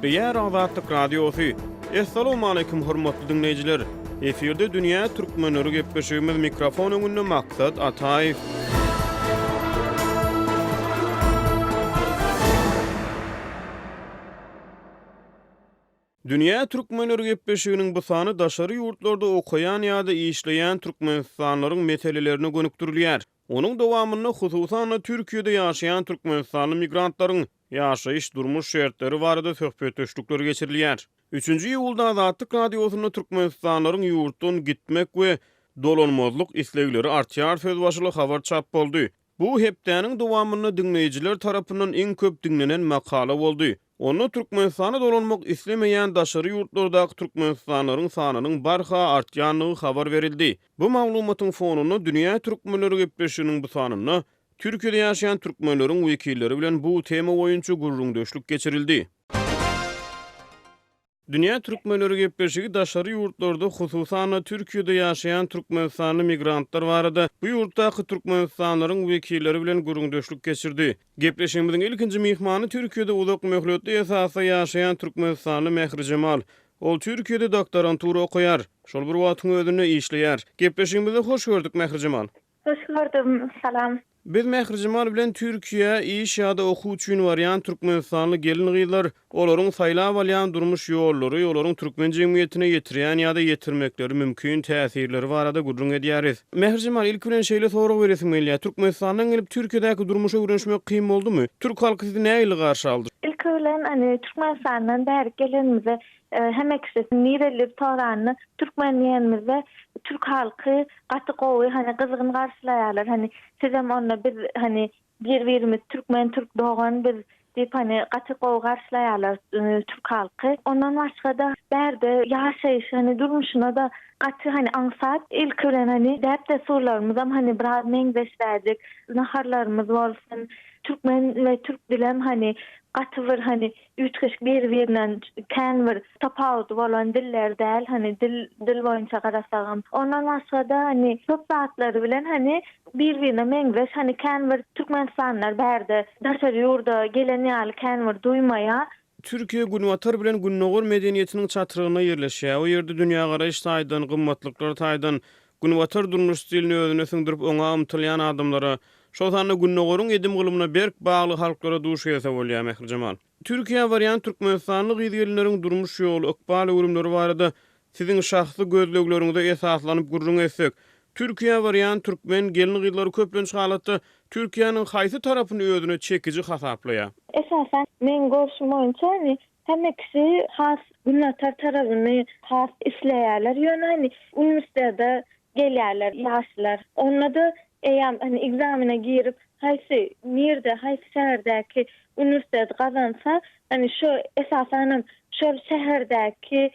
Gepleýär Azatlyk Radiosy. Assalamualaikum hormatly diňleýjiler. Efirde dünýä türkmenleri gepleşigimiz mikrofon öňünde Maksat Ataýew. Dünýä türkmenleri gepleşiginiň bu sany daşary ýurtlarda okaýan ýa-da işleýän türkmenistanlylaryň meselelerine gönükdirilýär. Onuň dowamynda, hususan-da, Türkiýede ýaşaýan türkmenistanly migrantlaryň ýaşaýyş-durmuş şertleri barada söhbetdeşlikler geçirilýär. Üçünji iýulda Azatlyk Radiosynda türkmenistanlylaryň ýurtdan gitmek we dolanmazlyk islegleri artýar söz başyly habar çap boldy. Bu hepdäniň dowamynda diňleýjiler tarapyndan iň köp diňlenen makala boldy. Onda Türkmenistana dolanmak islemeýän daşary ýurtlardaky türkmenistanlylaryň sanynyň barha artýandygy habar berildi. Bu maglumatyň fonunda Dünýä türkmenleri gepleşiginiň bu sanynda Türkiýede ýaşaýan türkmenleriň wekilleri bilen bu tema boýunça gürrüňdeşlik geçirildi. Dünýä türkmenleri gepleşigi daşary ýurtlarda, hususan-da, Türkiýede ýaşaýan türkmenistanly migrantlar barada bu ýurtdaky türkmenistanlylaryň wekilleri bilen gürrüňdeşlik geçirdi. Gepleşigimiziň ilkinji myhmany Türkiýede uzak möhletli esasda ýaşaýan türkmenistanly Mährijemal. Ol Türkiýede doktorantura okaýar. Şol bir wagtyň özünde işleýär. Gepleşigimizde hoş gördük, Mährijemal. Hoş gördüm, salam. Biz Mährijemal bilen Türkiýä iş ýa-da okuw üçin barýan türkmenistanly gelin-gyzlar, olaryň saýlap alýan durmuş ýollary, olaryň türkmen jemgyýetine ýetirýän ýa-da ýetirmekleri mümkin täsirleri barada gürrüň edýäris. Mährijemal, ilki bilen şeýle sorag beresim gelýär, Türkmenistandan gelip Türkiýedäki durmuşa öwrenişmek kyn boldumy? Türk halky sizi nähili garşy aldy? Ilki bilen, hany, Türkmenistandan bärik gelenimize hemme kişi nireli diýip soranda, türkmen diýenimizde türk halky Gaty gowy hany gyzgyn garşylaýarlar hany sizem onda biz hany bir birimiz türkmen türk dogan biz diýip hany gaty gowy garşylaýarlar türk halky. Ondan başgada bärde ýaşaýyş hany durmuşynada gaty hany aňsat ilki bilen hany däp dessurlarymyzam hany biraz meňzeşräjik naharlarymyz bolsun türkmen we türk dilem hany gaty bir hany üýtgeşik biri-birinden kän bir tapawudy bolan diller däl, hany dil dil boýunça garasagam. Ondan başga-da hany köp zatlary bilen hany bir-birine meňzeş, hany kän bir türkmenistanlylar bärde daşary ýurda gelen ýaly kän bir duýmaýar. Türkiýe Günbatar bilen Gündogar medeniýetiniň çatrygynda ýerleşýär. O ýerde dünýägaraýyş taýdan, gymmatlyklar taýdan Günbatar durmuş stilini özüne siňdirip oňa ymtylýan adamlara, şol sanda Gündogaryň edim-gylymyna berk bagly halklara duş gelse bolýar, Mährijemal. Türkiýä barýan türkmenistanly gyz-gelinleriň durmuş ýoly, ykbal öwrümleri barada siziň şahsy gözlegleriňize esaslanyp gürrüň etsek, Türkiýä barýan türkmen gelin-gyzlary köplenç halatda Türkiýäniň haýsy tarapyny özüne çekiji hasaplaýar? Esasan, meň görşüm boýunça, Hemme kişi has günbatar tarabyny has isleýärler. Ýöne hani uniwersitete gelýärler ýaşlar. Onda-da eýýäm hani ekzamene girip haýsy nirde haýsy şäherdäki uniwersiteti gazansa hani şo esasanam şol şäherdäki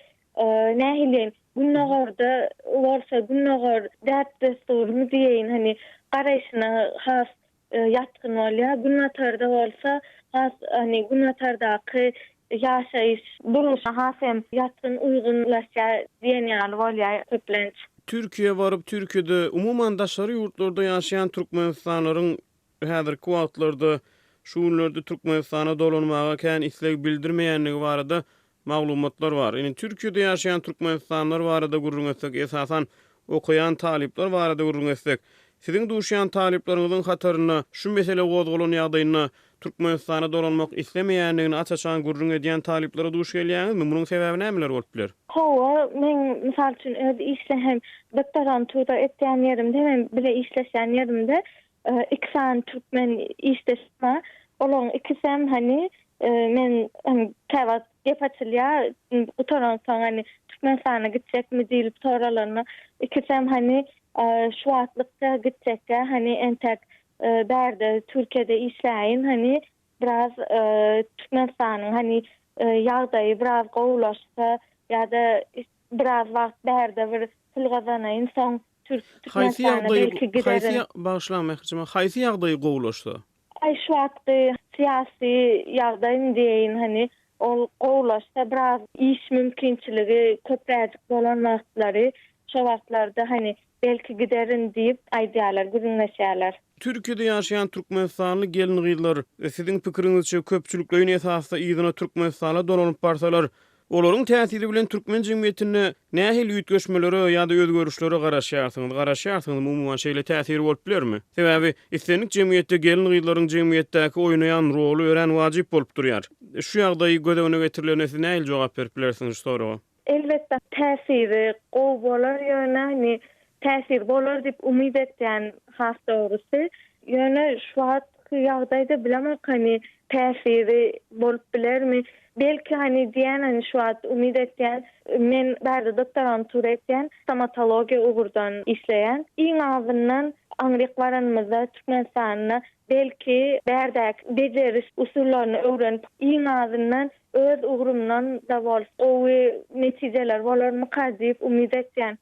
nähili diýeýin gündogarda bolsa gündogar däp-dessurymy diýeýin hani garaýşyna has ýatgyn bolýar. Günbatarda bolsa has hani günbatardaky ýaşaýyş durmuşa has hem ýatgyn uýgunlaşýar diýen ýaly bolýar köplenç. Türkiýä baryp Türkiýede umuman daşary ýurtlarda ýaşaýan türkmenistanlaryň häzirki wagtlarda şu günlerde Türkmenistana dolanmaga kän isleg bildirmeýändigi barada Maglumatlar bar. Indi Türkiýede ýaşaýan türkmenistanlylar barada gürrüň etsek, esasan, okaýan talyplar barada gürrüň etsek, siziň duşýan talyplaryňyzyň hatarynda şu mesele gozgalan ýagdaýynda Türkmenistana dolanmak islemeýändigini aç-açan gürrüň edýän talyplara duş gelýäňizmi? Munuň sebäbi nämeler bolup biler? Hawa, meň, mysal üçin, öz işde hem doktorantura etýän ýerimde hem bile işleşýän ýerimde Iki sany türkmen işdeşim bar. Olaryň ikisem hany men hani käwagt gep açylýar, gutaransoň hani Türkmenistana gitjekmi diýlip soralanda, ikisem hani şu wagtlykça gitjekkä hani entek bärde Türkiýede işläýin hani biraz Türkmenistanyň hani ýagdaýy biraz gowulaşsa ýa-da biraz wagt bärde bir pul gazanaýyn soň Türk Haýsy Türkmenistana ýagdaýy belki haýsy giderin. bagyşlaň Mährijemal, haýsy ýagdaýy gowulaşsa? Aý şu wagtky syýasy ýagdaýmy diýeýin hany ol gowulaşsa biraz iş mümkinçiligi köpräjik bolan wagtlary. Şo wagtlarda hani belki giderin diýip aýdýarlar, gürrüňleşýärler. Türkiýede ýaşaýan türkmenistanly gelin-gyzlar, siziň pikiriňizçe, köpçülikleýin esasda yzyna Türkmenistana dolanyp barsalar, olaryň täsiri bilen türkmen jemgyýetinde nähili üýtgeşmelere ýa-da özgerişlere garaşýarsyňyz, garaşýarsyňyzmy, umuman şeýle täsir bolup bilermi? Sebäbi islendik jemgyýetde gelin-gyzlaryň jemgyýetdäki oýnaýan roly örän wajyp bolup durýar. Şu ýagdaý göz öňüne getirilende siz nähili jogap berip bilersiňiz şu soraga? Elbetde täsiri gowy bolar ýöne hani täsiri bolar diýip umyt etýän has dogrusy. Ýöne şu wagtky ýagdaýda bilemok hani täsiri bolup bilermi. Belki hani diýän hani şu wagt umyt etýän men bärde doktorantura etýän stomatologiýa ugurdan işleýän. Iň azyndan aňryk baranymyzda Türkmenistanda belki bärdäki bejeriş usullaryny öwrenip iň azyndan Öz ugrumdan-da bolsa gowy netijeler bolarmyka diýip umyt etýän.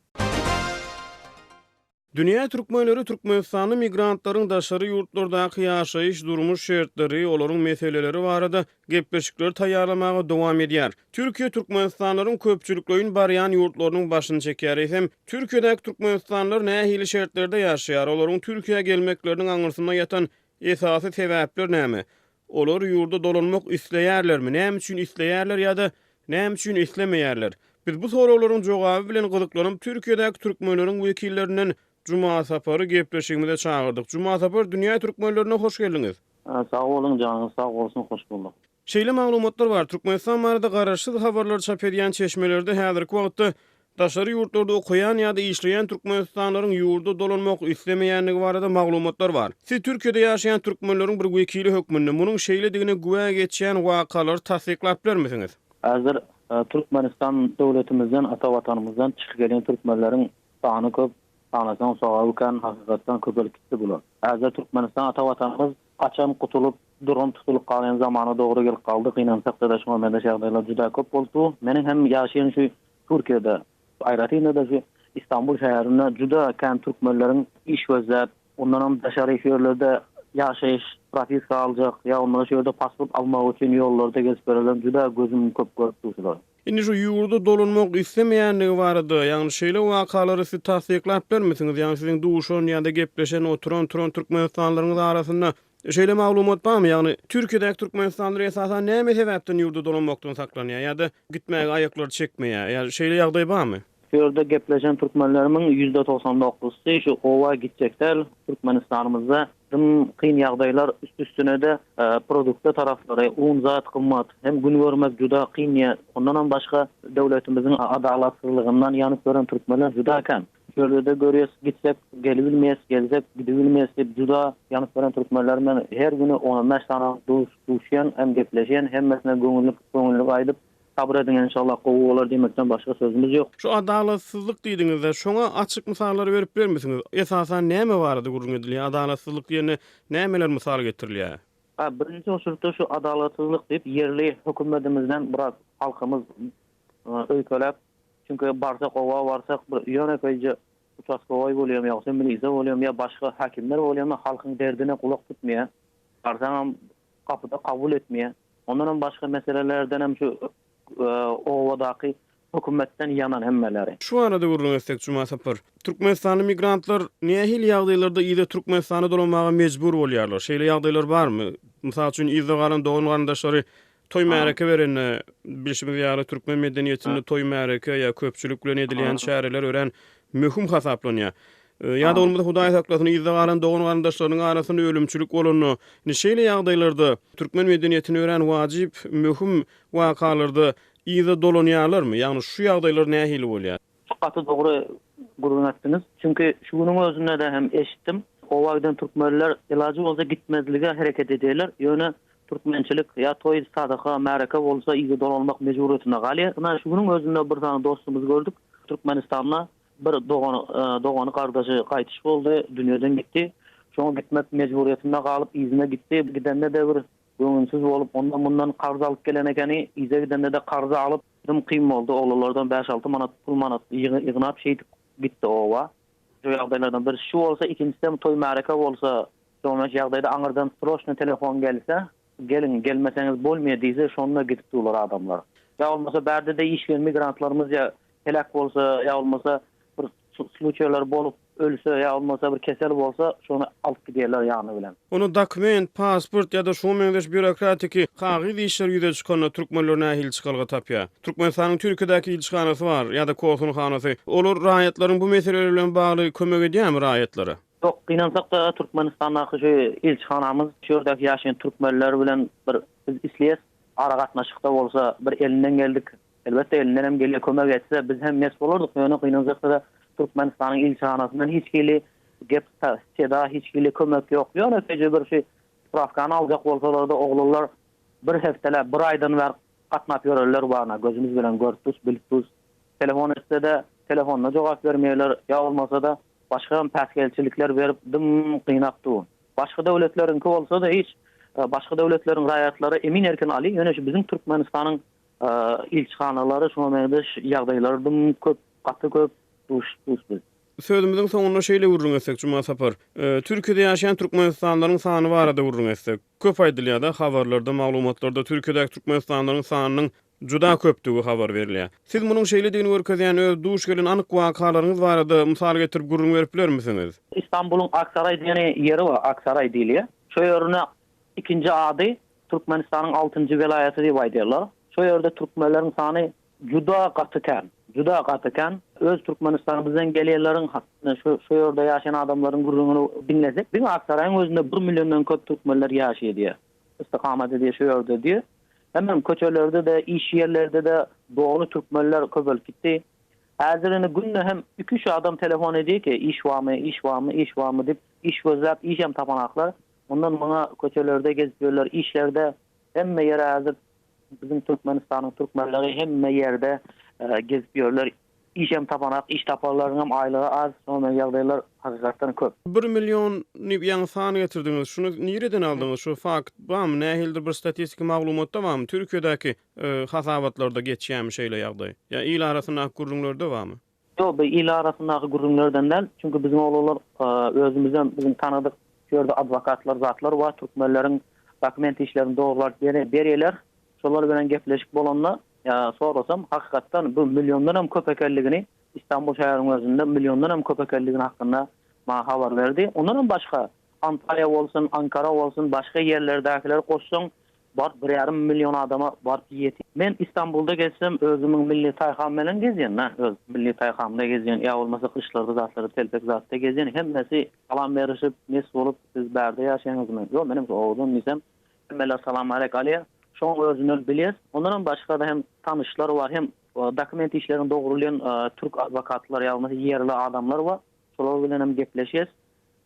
Dünýä türkmenleri türkmenistanly migrantlaryň daşary ýurtlardaky ýaşaýyş, durmuş şertleri, olaryň meseleleri barada gepleşikleri taýýarlamaga dowam edýär. Türkiýe türkmenistanlylaryň köpçülikleýin barýan ýurtlarynyň başyny çekýär. Eýsem, Türkiýedäki türkmenistanlylar nähili şertlerde ýaşaýar? Olaryň Türkiýä gelmekleriniň aňyrsynda ýatan esasy sebäpler näme? Olar ýurda dolanmak isleýärlermi, näme üçin isleýärler ýa-da näme üçin islemeýärler? Biz bu soraglaryň jogaby bilen gyzyklanyp, Türkiýedäki türkmenleriň wekillerinden Juma Sapary gepleşigimize çagyrdyk. Juma Sapar, Dünýä türkmenlerine hoş geldiňiz! Sag boluň, janyňyz sag bolsun, hoş bulduk. Şeýle maglumatlar bar, Türkmenistan barada garaşsyz habarlary çap edýän çeşmelerde häzirki wagtda Daşary ýurtlarda okaýan ýa-da işleýän türkmenistanlylaryň ýurda dolanmak islemeýändigi barada maglumatlar bar. Siz Türkiýede ýaşaýan türkmenleriň bir wekili hökmünde munuň şeýledigine güwä geçýän wakalary tassyklap bilermisiňiz? Häzir Türkmenistan döwletimizden, ata Watanymyzdan çykyp gelýän türkmenleriň sany köp, sanasaň sogaby kän, hakykatdan köpelip gitdi bular. Häzir Türkmenistan ata Watanymyz gaçan gutulyp, duran tutulyp galýan zamana dogry gelip galdy, gynansakda-da şuňa meňzeş ýagdaýlar juda köp boldy. Meniň hem ýaşaýan şu Türkiýede, aýratyn-da şu Istanbul şäherinde juda kän türkmenleriň iş gözläp, ondanam daşary şu ýerlerde ýaşaýyş propiska aljak ýa bolmasa şu ýerde pasport almak üçin ýollarda gezip ýörenlerini juda gözüm köp görüp dur şulary. Indi şu ýurda dolanmak islemeýändigi barada, ýagny şeýle wakalary siz tassyklap bilermisiňiz? Ýagny siziň duşan ýa-da gepleşen, oturan-turan türkmenistanlylaryňyz arasynda Şeýle maglumat barmy? Ýagny, Türkiýedäki türkmenistanlylar esasan näme sebäpden ýurda dolanmakdan saklanýar ýa-da gitmäge aýaklary çekmeýär? Ýa şeýle ýagdaý barmy? Şu ýerde gepleşen türkmenlerimiň 99%-sy şu oba gitjek däl. Türkmenistanymyzda dym kyn ýagdaýlar, üst-üstüne-de produkta taraflary, un zat gymmat, hem gün görmek juda kyn diýýär. Ondanam başga döwletimiziň adalatsyzlygyndan ýanyp ýören türkmenler juda kän. Şöyle-de görýäs, gitsek gelibilmeýäs, gelsek gidibilmeýäs diýip juda ýanyp ýören türkmenler bilen her güni on-on bäş sany duş duşýan hem gepleşýän, hemmesine göwünlik göwünlik aýdyp, sabyr ediň enşallah gowy bolar diýmekden başga sözümiz ýok. Şu adalatsyzlyk diýdiňizde, şoňa açyk mysallar berip bilermisiňiz? Esasan näme barada gürrüň edilýär? Adalatsyzlyk diýende nämeler mysal getirilýär? A birinji oçurtda şu adalatsyzlyk diýip ýerli hökümetimizden biraz halkymyz öýkeläp Çünki barsak oba barsak bir ýönekeýje uçastkowoý bolýamy ýogsa milise bolýamy ýa başga häkimler bolýamy halkyň derdine gulak tutmaýar. Barsaňam gapyda kabul etmeýär. Ondanam başga meselelerdenem şu obadaky hökümetden ýanan hemmeleri. Şu barada gürrüň etsek Juma Sapar. Türkmenistanly migrantlar nähili ýagdaýlarda yza Türkmenistana dolanmaga mejbur bolýarlar? Şeýle ýagdaýlar barmy? Mysal üçin yzda galan dogan-garyndaşlary Toý-märeke berende, bilşimiz ýaly, türkmen medeniýetinde toý-märeke ýa köpçülik bilen edilýän çäreler örän möhüm hasaplanýar. Ýa-da bolmasa, Hudaý saklasyn, yzda galan dogan-garyndaşlarynyň arasynda ölümçilik bolanda, indi şeýle ýagdaýlarda türkmen medeniýetinde örän wajyp, möhüm wakalarda yza dolanýarlarmy? Ýagny şu ýagdaýlar nähili bolýar? Gaty dogry gürrüň etdiňiz. Çünki şu günüň özünde-de hem eşitdim. Oba giden türkmenler ilajy bolsa gitmezlige hereket edýärler. Ýöne türkmençilik ýa toý, sadaka, märeke bolsa yza dolanmak mejburyýetinde galýar. Ynha şu günüň özünde bir sany dostumyzy gördük. Türkmenistanda bir dogany, dogany gardaşy gaýtyş boldy, dünýeden gitdi. Şoňa gitmek mejburyýetinde galyp yzyna gitdi. Gidende-de bir göwünsiz bolup ondan-mundan karz alyp gelen ekeni. Yza gidende-de karzy alyp Dym kyn boldy, oglanlardan bäş-alty manat pul manat ýygnap şeýdip gitdi oba. Şu ýagdaýlardan birisi şu bolsa, ikinjisem toý-märeke bolsa, şoňa ýagdaýda aňyrdan sroçny telefon gelse, geliň, gelmeseňiz bolmaýar diýse, şonda gidip durlar adamlar. Ýa bolmasa bärde-de işleýän migrantlarymyz ýa heläk bolsa, ýa bolmasa bir. Sluçaýlar bolup ölse ýa bolmasa bir kesel bolsa şony alyp gidýärler ýany bilen. Onda dokument, pasport ýa-da şuňa meňzeş býurokratiki kagyz işler ýüze çykanda türkmenler nähili çykalga tapýar? Türkmenistanyň Türkiýedäki ilçihanasy bar ýa-da kosulhanasy. Olar raýatlaryň bu meseleleri bilen bagly kömek edýärmi raýatlara? Ýok, gynansakda Türkmenistandaky şu ilçihanamyz şu ýerdäki ýaşaýan türkmenler bilen bir biz isleýäs aragatnaşykda bolsa bir elinden geldik Elbetde elindenem gelýär kömek etse biz hem mes bolardyk ýöne gynansakda Türkmenistanyň ilçihanasyndan hiç hili gep seda hiç hili kömek ýok ýönekeýje bir şu sprawkany aljak bolsalarda oglanlar bir hepdeläp bir aýdan bäri gatnap ýörenler bar gözümiz bilen görüp dus bilip dus telefon etsede telefonda jogap bermeýärler ýa bolmasada başga hem päsgelçilikler berip dym gynap dur. Başga döwletleriňki bolsada hiç başga döwletleriň raýatlary emin erkin alýar ýöne şu biziň Türkmenistanyň Ilçihanalary şuňa meňzeş ýagdaýlar dym köp, gaty köp duşup durus biz. Sözümiziň soňunda şeýle gürrüň etsek, Juma Sapar. Türkiýede ýaşaýan türkmenistanlylaryň sany barada gürrüň etsek. Köp aýdylýar-da, habarlarda, maglumatlarda Türkiýedäki türkmenistanlylaryň sanynyň juda köpdügi habar berilýär. Siz munuň şeýledigini görkezýän öz duş gelen anyk wakalaryňyz barada mysal getirip gürrüň berip bilermisiňiz? Istanbulyň Aksaraý diýen ýeri bar, Aksaraý diýilýär. Şo ýerine ikinji ady Türkmenistanyň altynjy welaýaty diýip aýdýarlar. Şo ýerde türkmenleriň sany juda gaty kän. Juda gaty kän. Öz Türkmenistanymyzdan gelýänleriň şu şo ýerde ýaşaýan adamlaryň gürrüňini diňlesek, diňe Aksaraýyň özünde bir milliondan köp türkmenler ýaşaýar diýýär. Istikamat edýär şo ýerde diýýär. Hemem köçelerde-de, iş ýerlerde-de doly türkmenler köpelip gitdi. Häzir indi günde hem iki-üç adam telefon edýär ki, iş barmy, iş barmy, iş barmy diýip, iş gözläp işem tapanaklar. Ondan muňa köçelerde gezip ýörler, işlerde hemme ýere häzir biziň Türkmenistanyň türkmenleri hemme ýerde gezip ýörler. Işem tapanak, iş tapanlaryňam aýlygy az, şonuň ýagdaýlar hakykatdan köp. Bir million diýip ýaňy san getirdiňiz. Şuny nireden aldyňyz? Şu fakt barmy? Nähilidir bir statistiki maglumatda barmy? Türkiýedäki hasabatlarda geçýärmi şeýle ýagdaý? Ýa il arasyndaky gürrüňlerde barmy? Ýok, bu il arasyndaky gürrüňlerden däl. Çünki biziň oglanlar özümizem biziň tanadyk şu ýerde adwokatlar zatlar bar, türkmenleriň dokument işlerini dogrulap berýärler. Şolar bilen gepleşik bolanda sorasam, hakykatdan bu milliondan hem köp ekenligini, Istanbul şäheriniň özünde milliondan hem köp ekenligini hakynda maňa habar berdi. Ondan hem başga Antalýa bolsun, Ankara bolsun, başga ýerlerdäkileri goşsaň Baryp bir ýarym million adama baryp ýeti. Men Istanbulda gezsem özümiň milli taýham bilen gezýän da öz milli taýhamda gezýän ýa bolmasa gyşlarda zatlarda telpek zatda gezýän hemmesi salam berişip mes bolup siz bärde ýaşaýaňyzmy ýok menem şu obadan diýsem hemmeler salam alek alýar şoň özünden bilýäs ondanam başgada hem tanyşlar bar hem dokument işlerini dogrulaýan türk adwokatlar ýa bolmasa ýerli adamlar bar şolar bilen hem gepleşýäs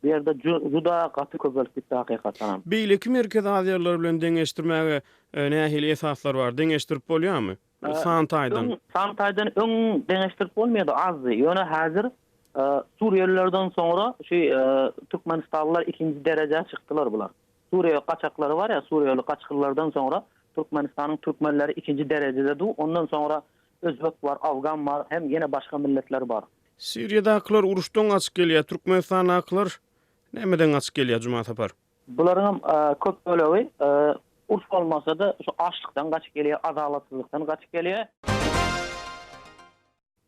Bu ýerde juda gaty köpelip gitdi hakykatdanam. Beýleki Merkezi Aziýalylar bilen deňeşdirmäge nähili esaslar bar? Deňeşdirip bolýarmy? San taýdan. Öň san taýdan öň deňeşdirip bolmaýardy, azdy. Ýöne häzir suriýalylardan soňra şu türkmenistanlylar ikinji derejä çykdylar bular. Suriýa gaçaklary bar ýa, suriýaly gaçgynlardan soňra Türkmenistanyň türkmenleri ikinji derejede dur. Ondan soňra özbek bar, afgan bar hem ýene başga milletler bar. Siriýadakylar uruşdan gaçyp gelýär, Türkmenistandakylar nämeden gaçyp gelýär Juma Sapar? Bularyňam köp bölegi uruş bolmasa-da şu açlykdan gaçyp gelýär, adalatsyzlykdan gaçyp gelýär.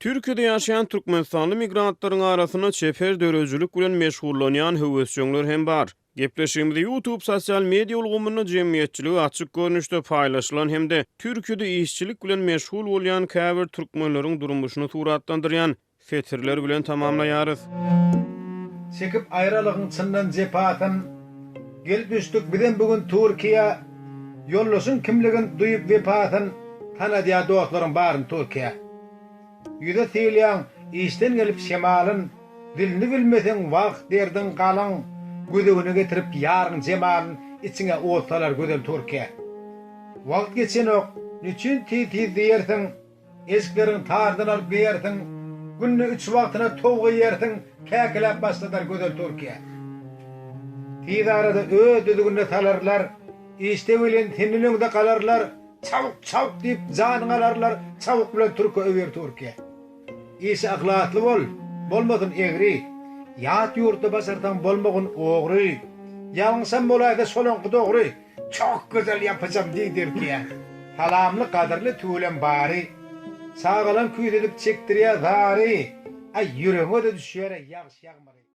Türkiýede ýaşaýan türkmenistanly migrantlaryň arasynda çeper döredijilik bilen meşgullanýan höwesjeňler hem bar. Gepleşigimizi YouTube sosial media ulgamynda jemgyýetçilige açyk görnüşde paýlaşylan hem-de Türkiýede işçilik bilen meşgul bolýan käbir türkmenleriň durmuşyny suratlandyrýan setirler bilen tamamlaýarys. Çekip aýralygyň çyndan jepasyn, Gelip düşdük bizem bu gün Türkiýä. Ýoldaşyň kimligin duýup wepasyn, Tanadýar dostlaryň baryn Türkiýä. Ýüze sylýaň işden gelip şemalyn, Dilini bilmeseň wah derdiň galyň, Gözegine getirip ýaryň jemalyn Içiňe ot salar gözel Türkiýe. Wagt geçenok, nüçin tiz-tiz diýersiň, Eşikleriň tardan alyp geýersiň, Günde üç wagtyna towuk iýersiň, Käkiläp başladar gözel Türkiýe. Tiz arada öz düzgünine salarlar, Işde welin senden öňde galarlar, Çabuk, çabuk diýip janyňy alarlar, Çabuk bilen türke öwer Türkiýe. Işe yhlasly bol, bolmasyn egri, Ýat ýurtda başarsaň bolmagyn ogry, Ýalňyşam bolaýsa şolaňky dogry, Çok gözel ýapyjam diý Türkiýe. Salamly gadyrly tüwelem bary, Çagalaň küýsedip çekdirýär zary. Aý ýüregiňe-de düşýär-ä ýagyş ýagmyry.